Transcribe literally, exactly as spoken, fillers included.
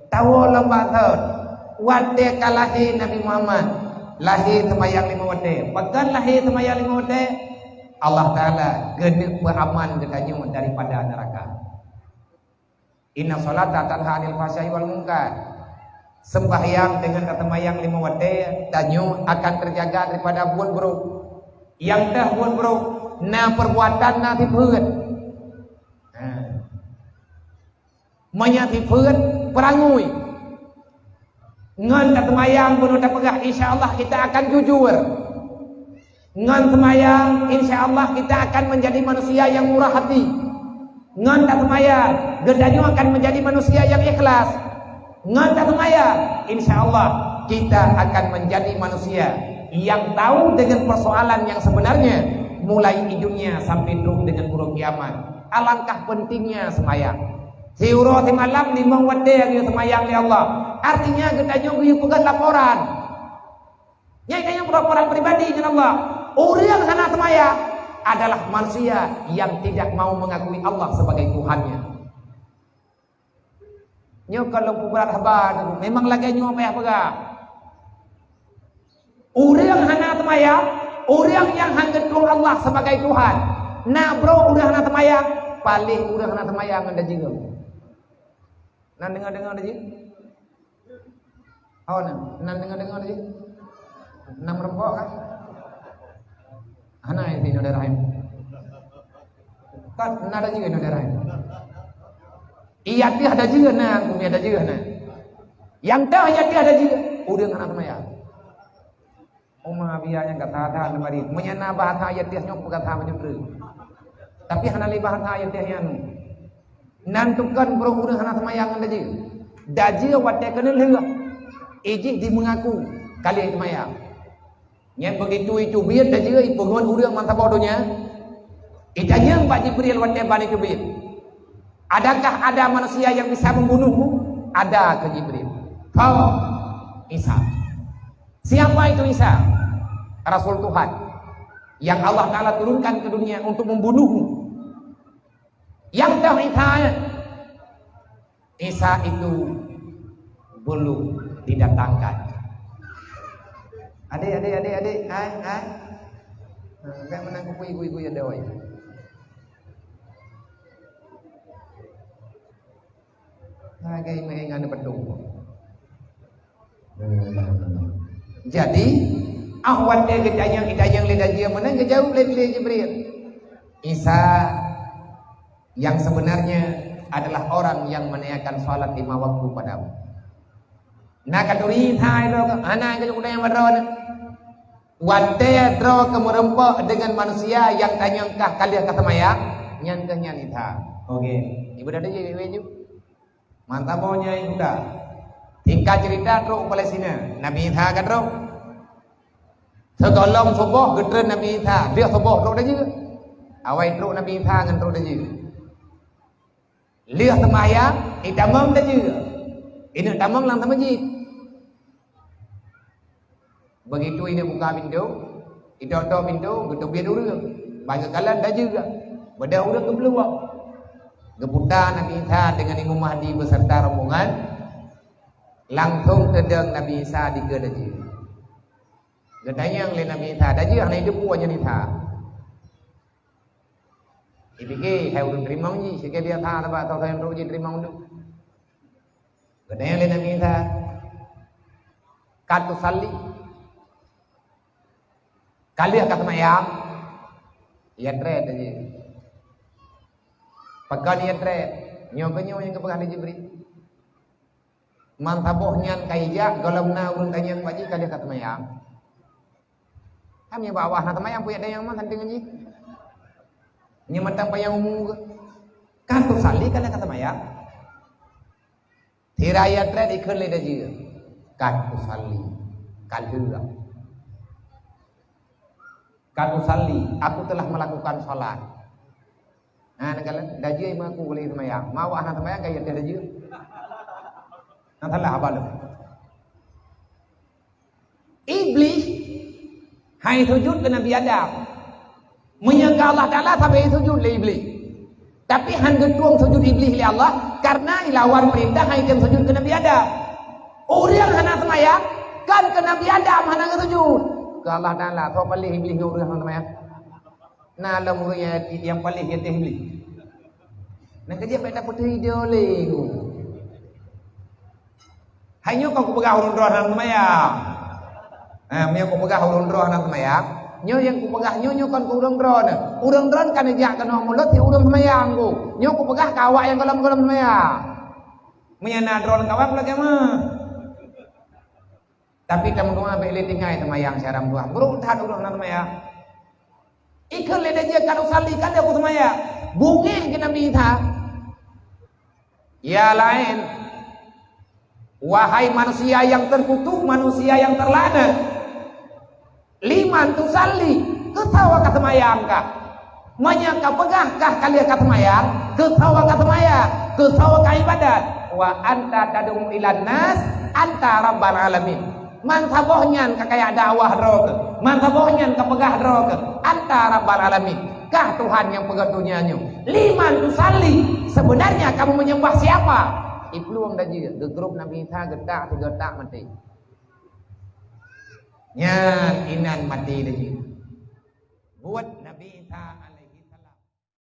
Tawoe lom bak thon, watée ka lahé Nabi Muhammad, lahé seumayang limong watée. Pakon lahé seumayang limong watée? Allah Taala geuneuk peuaman geutanyoe daripada neuraka. Inna sholata tanha 'anil fahsya'i wal munkar. Sembahyang deungon taseumayang limong watée tanyoe akan teujaga daripada buet brok. Nyang teuh buet brok na perbuatan na sifeuet. Ha. Meunyoe sifeuet peurangui. Ngon taseumayang bunoe tapeugah, insya Allah kita akan jujur. Ngon seumayang, insya Allah kita akan menjadi manusia yang murah hati. Ngon taseumayang, geutanyoe akan menjadi manusia yang ikhlas. Ngon taseumayang, insya Allah kita akan menjadi manusia yang tahu dengan persoalan yang sebenarnya, mulai di dunia sampai trok dengan uroe kiamat. Alangkah pentingnya seumayang. Siuroe simalam limong watée geuyue seumayang lé Allah. Artinya geutanyoe geuyue peugah laporan. Nyan geutanyoe laporan pribadi ngon Allah. Ureuëng hana seumayang adalah manusia yang tidak mau mengakui Allah sebagai Tuhannya. Nyoe ka lôn peubrat haba tu, memang lagée nyoe payah peugah. Ureuëng hana seumayang, ureuëng nyang han geutueng Allah sebagai Tuhan. Na brok ureuëng hana seumayang, paléh ureuëng hana seumayang ngon dajeueng. Na deungoe-deungoe dajeueng? Oh, na, na deungoe-deungoe dajeueng? Na meureumpok kan? Hana ya tinoe daerah nyoe. Kan na dajeueng nyoe daerah nyoe. Iya tiah dajeueng na, gumi dajeueng na. Nyang teuh iya tiah dajeueng, ureuëng hana seumayang. Uma biaya nyang gata-gata lemari. Meunyo na bahasa ayat tiah nyoe peugata meujudre. Tapi hana lé bahasa ayat tiah nyan. Nan tukon brok ureuëng hana seumayang ngon dajeueng. Dajeueng watée keuneuk lheueh. Ijih di meungaku ka lheueh seumayang. Nyan begitu icubiet dajeueng ipeungon ureuëng meusaboh donya. Itanyong bak Jibril watée ban icubiet. Adakah ada manusia yang bisa membunuhmu? Ada, kheun Jibril. Kheun Isa. Siapa itu Isa? Rasul Tuhan yang Allah Taala turunkan ke dunia untuk membunuhmu. Yang tahu Isa, Isa itu belum didatangkan. Adik, adik, adik, adik, hai, hai. Enggak menang kuku ibu-ibu ya doi. Lagée meuingat beutôi. Jadi, ah watée geutanyong-tanyong lé dajeueng meunan geujaweueb lé, lé Jibril. Isa yang sebenarnya adalah orang yang menunaikan salat lima waktu padamu. Na katuri hai lo hana ke udah yang madron. Watée droe keu meureumpok deungon manusia nyang tanyong kah ka lheueh ka seumayang, nyan keuh nyan Isa. Oke. Ibu dah tanya ibu. Mantap, oh, nyai Yuda. Singkat cerita, trok u Palestina. Nabi Isa ka trok. Sigohlom suboh geutreun Nabi Isa. Lheueh suboh trok dajeueng. Awai trok Nabi Isa ngon trok dajeueng. Lheueh seumayang, itamong dajeueng. Ineuk tamong lam teumajih. Begitu ineuk buka pintoe, itôp-tôp pintoe, geuteubiet ureuëng. Ban geukalon dajeueng. Beudôh ureuëng geupeuleubok. Geuputa Nabi Isa deungon Imam Mahdi beserta rombongan, langsung teudong Nabi Isa dikeue dajeueng. Geutanyong lé Nabi Isa, "Dajeueng hana jiteupeue nyan Isa?" Ipike, hai ureuëng teurimong jih, sikeu biasa sabab soe-soe nyang trok jih teurimong duek. Geutanyong lé Nabi Isa, "Ka tusalli?" Ka lheueh ka seumayang? Iya treb tadi. Pakon iya treb? Nyoe keuh nyoe nyang geupeugah lé Jibril. Man saboh nyan ka ijak, gohlom na ureuëng tanyong bak jih ka lheueh ka seumayang. Kan nyoe bak awak na seumayang, peue tanyong man santé ngon jih. Nyoe mantong panyang umu keuh. Ka tusalli ka lheueh ka seumayang. Sira iya treb ikheun lé dajeueng, "Ka tusalli, ka lheueh. Ka tusalli, aku telah melakukan salat." Nah, neukalon dajeueng mengaku lé seumayang. Ma awak hana seumayang ka iya treb dajeueng. Nah, salah abah lôn. Iblih hai sujud keu Nabi Adam. Meunyoe keu Allah Taala sabe sujud lé Iblih. Tapi han geutueng sujud Iblih lé Allah, Karena ilawan peurintah hai tem sujud keu Nabi Adam. Ureuëng hana seumayang, kan keu Nabi Adam hana geusujud. Keu Allah Taala, soe paléh Iblih ngon ureuëng hana seumayang? Na lom ureuëng nyang, nyang paléh di ateueh Iblih. Nah, kejap bèk tapeuteui idéh lé. Hai nyoe kon kupeugah ureuëng droe hana seumayang. Ha, meunyoe kupeugah ureuëng droe hana seumayang, nyoe nyang kupeugah nyoe, nyoe kon keu ureuëng droe. Ureuëng droe kan jak keunoe mulod si ureuëng seumayang ku. Nyoe kupeugah keu awak nyang gohlom-gohlom seumayang. Meunyoe na droe kawan pula kiamat. Tapi tameudoa bèk lé tinggai seumayang siaram dua. Brok that ureuëng hana seumayang. Ikheun lé dajjal, "Kan usalli, kan aku seumayang." Beungéh keu Nabi Isa. Ya laén, wahai manusia yang terkutuk, manusia yang terlaknat, liman tusalli, keu soe ka seumayang kah? Meunyoe ka peugah kah ka lheueh ka seumayang, keu soe ka seumayang, keu soe ka ibadat? Wa anta tad'u ilan nas, anta rabbal alamin. Man saboh nyan ka kajak dakwah droe keuh, man saboh nyan ka peugah droe keuh, anta rabbal alamin, kah Tuhan nyang peugöt donya nyoe. Liman tusalli, sebenarnya kamu menyembah siapa? Iplueng dajjal, geugrôp Nabi Isa geutak, geutak maté. Nyan inan maté dajjal. Buet Nabi Isa